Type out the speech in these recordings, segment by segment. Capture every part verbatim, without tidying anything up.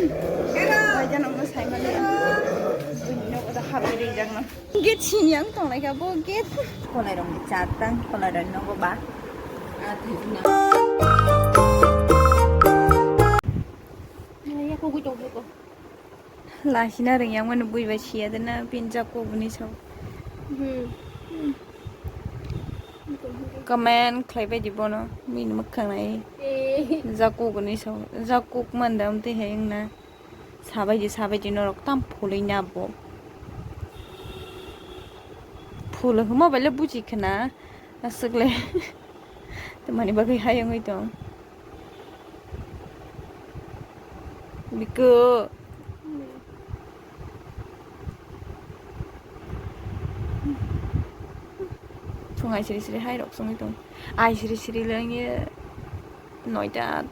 Baijano mo saimali. Buini nogo da habwi rijak no. Gate sini ang tonglai ka bo gate. Kolai rong chatang, kolai rong nogo ba. Lasina rwng yang mani bui bai siya de na pin jak kok ni sao. Comment khlai bai di bono, bini mwkhang nai. Jak kok ni sao, jak kok man da amtwi hai wngna. Sabai di, sabai di norok tam phulwi na bo. Phul hwma bai le buji khna, aswk le. Tamani bagwi hai wngwi tong. Biko. Phung ai siri siri hai rok songwi tong. Ai siri siri le wngye noita.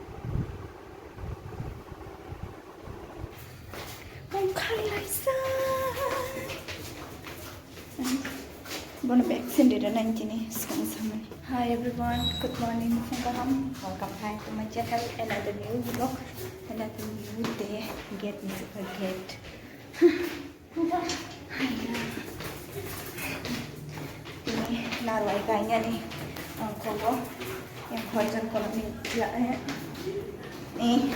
Bongkhai laisa. Bono vaccine rwna nang tini swkang samani. Hi everyone, good morning, phung kaham. Welcome back to my channel, another new vlog, another new day. Gate ni super gate. Tini narwai kainani ang kogo yang horjan kolomni la eh ni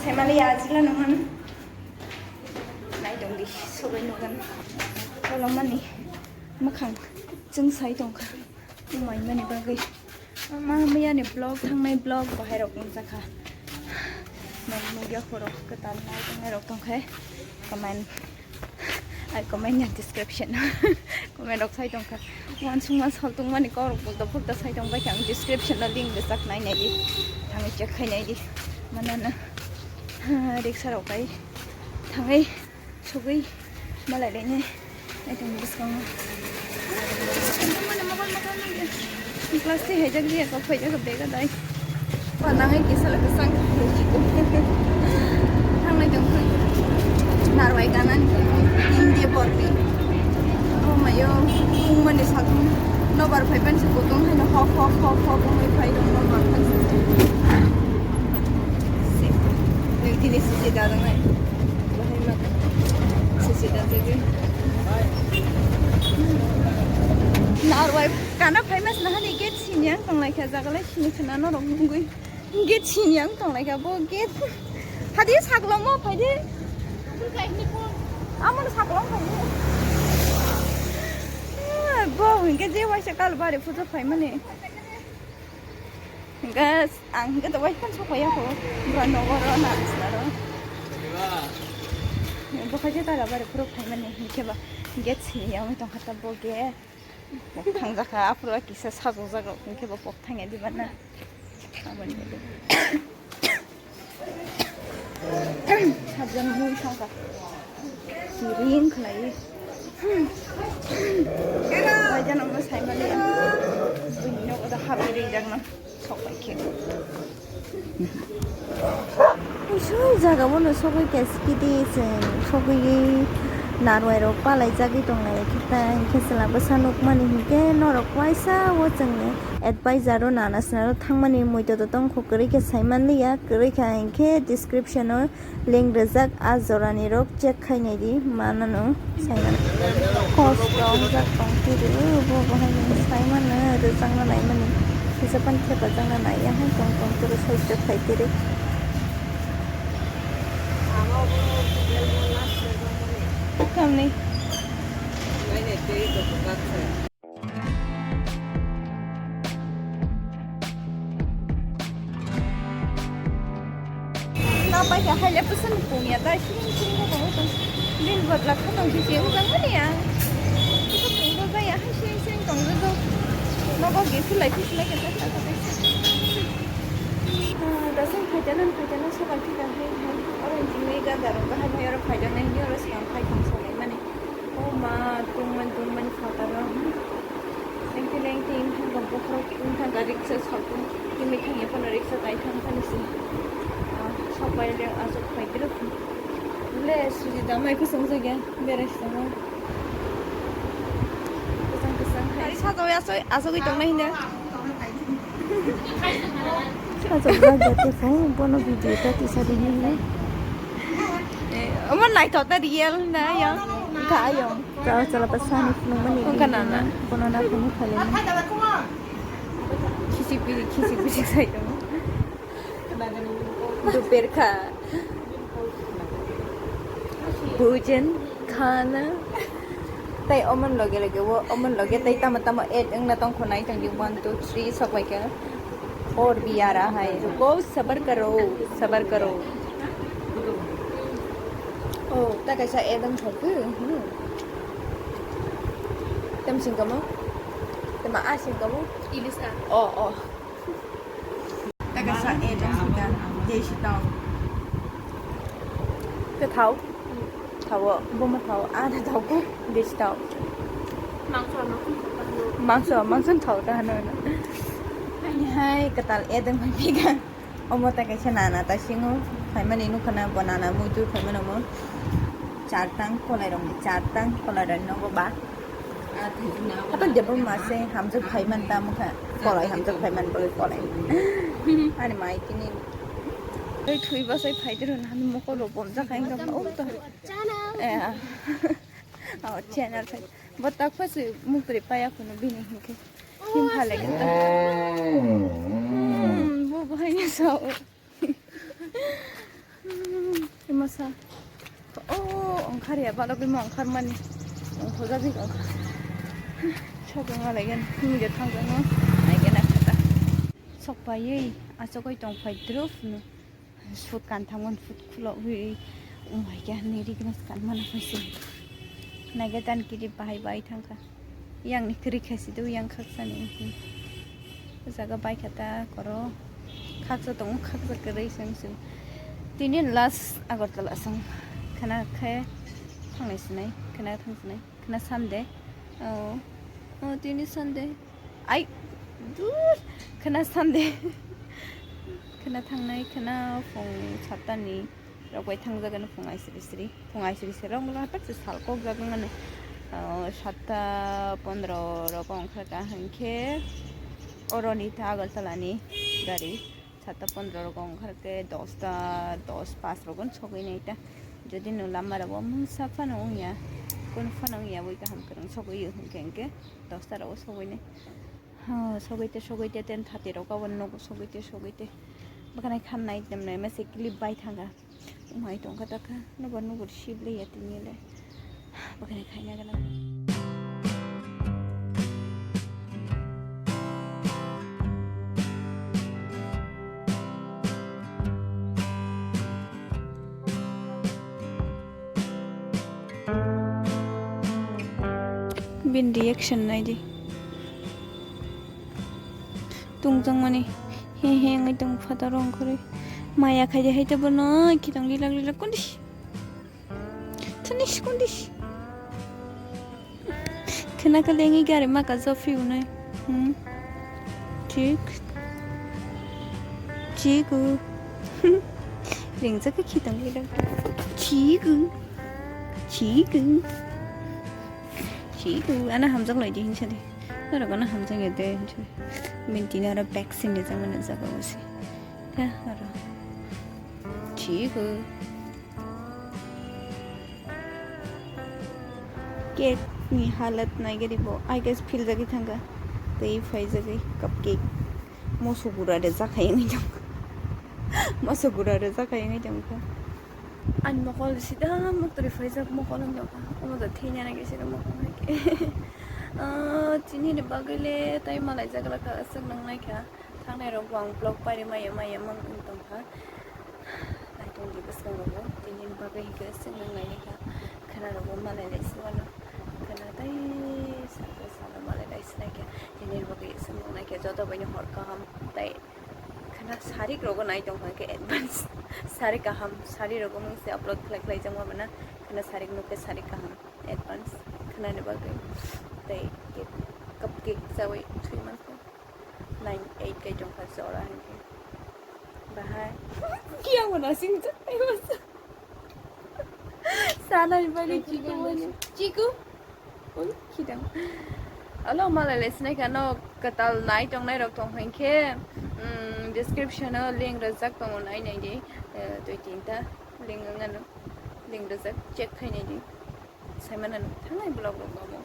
semani ya jila nungan nai dong di sobai nugan kolomani makhang chwng sai tongkha. Umai mani bagwi. Ma miyani vlog, thangnai vlog, bahai rok wngjakha. Nang nugya khoro kwtal nai tongnai rok tongkhe. Comment. Ai comment ya description. Comment rok sai tongkha. Wansukma saltungmani kok rok bulta phulta sai tongbai khe ang description o link rwchak nai nai di. Thangwi check khai nai di. Manana. Riksha rok kai. Thangwi. Sugwi malai lainai. Naitong bwskango. Mane mokol mokol nang ya. Plastic hai jak dia kok phai jak bega dai. Panangai kisa la kesang. Thangnai tong khe. Narwai kanan India bordi. Oh mayo. Kung mani satung. Nobar phai pan se kutung hai no hok hok hok hok ong phai dong nobar phai se. Nang tini sisi dadang nai. Bahai ma sisi dadang. Narwai kana phai mas nahani gate sini ang tonglai kha jaga lai sini khna norok nungwi. Gate sini ang tonglai kha bo gate. Hadi saklamo phai de. Amo saklamo phai de. Bo hingke je waisa kal bari pujo phai mani. Hingke ang hingke to waisa sok phai ya ko. Bo nogo ro na saro. Bo khaje tara bari puro phai mani hingke ba gate sini ang tong kha ta bo gate. Pok thangjak kha, aphuru kisa sajokjak rok, hwnkhe bo pok thangya diba na? Aboni bagwi. Sajak mui thangkha. Siring khlaiwi. Baijano mo saimali. Buini nogo da habwi rijak no. Sok pai khe. Usui jaga bono sogwi khe skidi chwng sogwi narwai rok palai jagwi tonglai khe ta hinkhe chwla bwsa nukmani hinkhe norok waisa o chwngni advisor o nana swnaro thangmani muitu to tongkho kwrwi khe saimanliya kwrwi kha hinkhe description o. Link rijak a jorani rok check khainai di manano saimano. Kosto wngjak tong tiri o bo bo hai nung saimano rwjakna naimani kisa pan thepajakna naiya hai tong tong tiri soi check khai tiri. Tamni. Napai kha hai le bwswk ni pung ya ta siring siring khe tongwi tong. Bini bwdla kha tong khe se wng tang mani ang. Bwswk pung bo jaya hai siring siring tong jajak. Nogo ge sulai phi sulai khe ta kha ta kha. Dasai phaijana phaijana sobai khe ta hai hai. Oro jimui ganda rok bahai bahai oro phaijak nai hini oro swkang khai tong salai mani. O ma, tungmani, tungmani phataro. Lengti, lengti, wngkha bokhorok, wngkha riksa saltung, timi thangya phano riksa tai thang phani si. Ah, sok bai le aswk phai tiro. Le, suji da mai kusung jagya, berai sitamo. Kusang, kusang hai. Ari sajao aswk, aswk wi tong nai hinda. Sajao jagya te phung, bono video ta tisa di hinda. Omo naithok ta real na yang. Ka ayong. Chao chala pa sani phunukmani. Wngkha na na. Bono na phunuk phale na. Khisi piri, khisi piri sai tongo. Duper kha. Bhujan khana. Tai omon loge loge wo, omon loge tai tamo tamo add wngna tongkho nai tongdi one, two, three sok bai kha. Aur bhi aa raha hai. Ruko, sabar karo, sabar karo. Oh, ta kaisa add wng thok. Hmm. Tem sing kamo? Tema a sing kamo? Ilis a. Oh, oh. Ta kaisa add wng thok. Desi tao. Ke thao? Thao, bo ma thao. A na thao ko? Desi tao. Mangso, mangso. Mangso, mangso thao ta hano na. Ani hai katal add wng phai ka. Omo ta kaisa nana ta singo phaimani nukha na bo nana muitu phaimani omo chartang kolai rok ni chartang kolai rok nogo ba. Hato jebo mase hamjak phaiman ta mukha kolai hamjak phaiman bole kolai. Ani mai tini. Tei thui basai phai diro na mokol rok bomjak hai ka o to. Eh. Oh, channel phai. Bo tak phasi mukri paya kuno bini hinkhe. Him phale kita. Hmm, bo bahai ni sao. Hmm, masa. Oh, ongkhar ya, balo bima ongkhar mani. Ongkho jadi ongkhar. Shopping ma legen, him ge thang jang. Ai ge na kata. Sok payui, asokoi tong phai druf no. Sut kan thangon sut khulo hui. Oh my God, ni rigna kan mana phaisi. Nage tan kiri bahai bai thangkha. Yang ni kiri khaisi do yang khaksa ni. Jaga bai khata koro. Khaksa tong khaksa kiri seng seng. Tini last Agartala sang. Khana khe thangnai sinai. Khana thang sinai. Khana Sunday. Oh. Oh, tini Sunday. Ai, dur, khana Sunday. Khana thangnai, khana phung satta ni rok bai thang jaga no phung ai siri siri. Phung ai siri siri rok no tak se sal kok jaga ngani. Ah, satta pondro rok ongkha ka hinkhe oro ni ta Agartala ni gari. Satta pondro rogo ongkha khe dosta dos pas rogo sogwi nai ta. Jodi no lama rogo mungsa phano wngya, kun phano wngya wi kaham kwrwng sogwi o hinkhe hinkhe dosta rogo sogwi nai. Ha, sogwi te sogwi te ten thirty rogo abo nogo sogwi te sogwi te. Bwkhanai khan nai tem nai mase clip bai thanga. Umai tongkha takha, nubar nubar sibli ya tini le. Bwkhani khaina gana. Bin reaction naidi. Tungjakmani he he wngwi tong phataro wngkhorwi. Maya khaidi hai tei bono khitong lilak lilak kundi. Thanis kundi. Khwna kalengwi gari maka jophi unai. Hmm. Chik. Chiku. Ringjak khe khitong lilak. Chiku. Chiku. Chiku. Ana hamjak lai di hinsa di. Norok ano hamjak ya de hinsa di. Min tini aro vaccine ni jama na jaga usi. Ta aro. Chiku. Cake ni halat naigari bo, I guess, philjagwi thangkha. Tei phaijagwi cupcake. Moso gura rwjak hai wngwi tongkha. Moso gura rwjak hai wngwi tongkha. Ani mokol sida muktwi phaijak mokol wngwi tongkha. Omo da thwina nangwi sida mokol hai khe. Ah, chini ni bagwi le tai malaijak lakha, aswk nang naikha. Thangnai rok bo ang vlog pairi maya maya mang wng tongkha. Naitong di bwskango bo tini ni bagwi hwnkhe swngna naini kha. Khwna rok bo malai lai si mano. Khwna tei saka salo malai lai si naikha. Tini ni bagwi swngna naikha joto bai ni hor kaham tei khwna sarik rogo nai tongkha hwnkhe advance. Sari kaham sari rogo mungse upload khlai khlai jangma bana. Khwna sarik nukhe sarik kaham advance khwnani bagwi tei cake, cupcake chawi thwi mankha. Nine eight kai tongkha jora hinkhe. Bahai. Kiyang wana sing cha. Sanai bari chiku mani. Chiku. Oi, khidang. Alo malai le sinai kha no kwtal nai tongnai rok tong hinkhe, mm, description o link rwjak tongo nai nai di. Eh, dui tinta link wngano. Ring rijak check khainai di. Saimano thangnai vlog rok omo.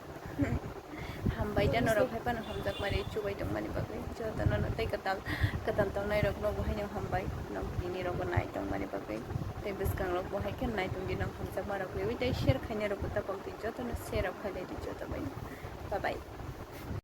Hambai da norok hai phano hamjakmani chubai tongmani bagwi. Jotono no tei kwtal kwtal tongnai rok no bo haino hambai. Nok tini rok bo nai tongmani bagwi. Tei bwskang rok bo hai khe nai tongdi nok hamjakma rok wi tei share khainai rok bo tapok di jotono share rok khailai di joto bai. Bye bye.